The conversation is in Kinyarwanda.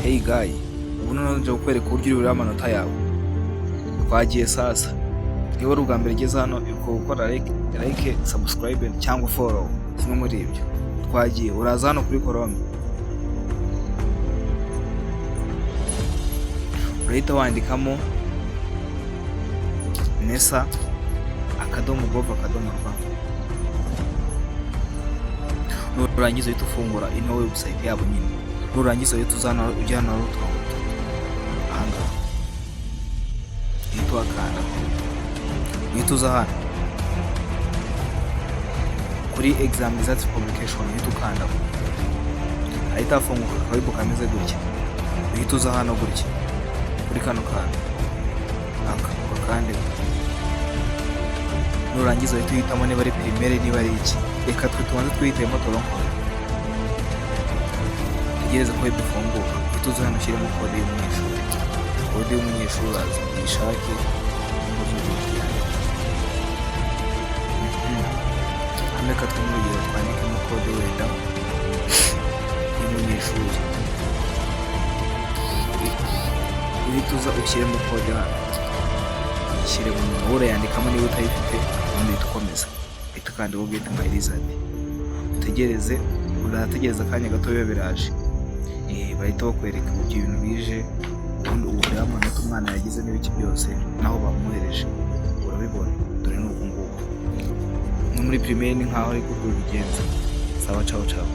Hey guy, ubu noneho nje kukwereka uburyo uri burebe amanota yawe. Twagiye sasa. Niba ari ubwa mbere ugeze hano, ibuka gukora like, subscribe cyangwa follow, kimwe muri ibyo. Twagiye, uraza hano kuri Chrome. Urahita wandikamo nesa.gov.rw. Nurangiza uhita ufungura ino website yabo nyine. Nurangiza uhita uzana ujya hano hari uturongo dutatu. Ahangaha. Uhita uhakanda. Uhita uza hano kuri exam results publication, uhita ukandaho. Hahita hafunguka akawibo kameze gutya. Uhita uza hano gutya kuri kano kantu aka, ugakande. Nurangiza uhita uhitamo niba ari primaire, niba ari iki. Reka twe tubanze twihitemo tronc commun. Tegereze ko web ifunguka. Uhita uza hano ushyiremo kode y'umunyeshuri. Kode y'umunyeshuri uraza uyishake nimba. Hano reka twumve urugero, twandikemo kode wenda y'umunyeshuri. Uhita uza ushyiremo kode hano, uyishyiremo nyuma, wowe urayandikamo niba utayifite, ubundi uhita ukomeza, uhita ukanda get my result. Utegereze, urategereza akanya gato, biba biraje. Bahita bakwereka uburyo ibintu bije, ubundi ubu ureba amanota umwana yagize n'ibiki byose naho bamwohereje, urabibona. Dore ni uku nguku. No muri primaire ni nkaho ari uko bigenza. Sawa, ciao ciao.